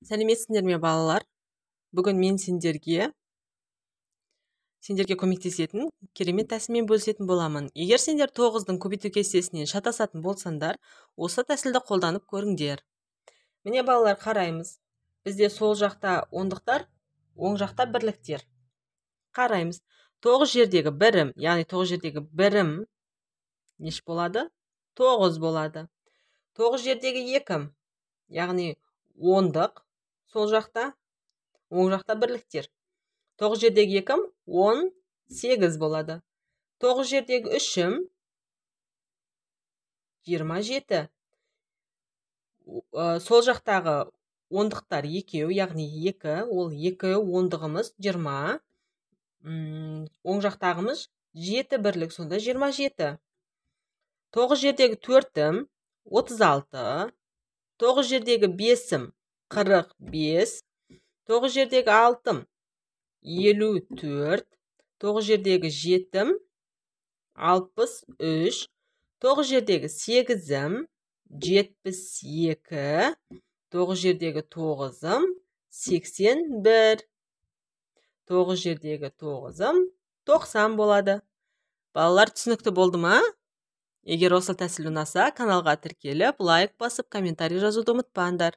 Сәлеметсіңдер ме, балалар? Бүгін мен сендерге көмектесетін керемет тәсілмен бөлісетін боламын. Егер сендер 9-дың көбейту кестесінен шатасатын болсаңдар, осы тәсілді қолданып көріңдер. Міне, балалар, қараймыз. Бізде сол жақта ондықтар, оң жақта бірліктер. Қараймыз. 9 жердегі бірім, яғни 9 жердегі бірім неше болады? 9 болады. 9 жердегі екім, яғни ондық, сол жақта, оң жақта бірліктер. 9 жердегі екім 18 болады. 9 жердегі үшім 27. Сол жақтағы ондықтар екеу, яғни 2, ол 2 ондығымыз 20. Оң жақтағымыз 7 бірлік, сонда 27. 9 жердегі төртім 36. 9 жердегі бесім 45. 9 жердегі алтым 54. 9 жердегі жетім 63. 9 жердегі сегізім 72. 9 жердегі тоғызым 81. 9 жердегі тоғызым 90 болады. Балалар, түсінікті болды ма? Егер осы тәсіл ұнаса, каналға тіркеліп, лайк басып, комментарий жазуды ұмытпаңдар.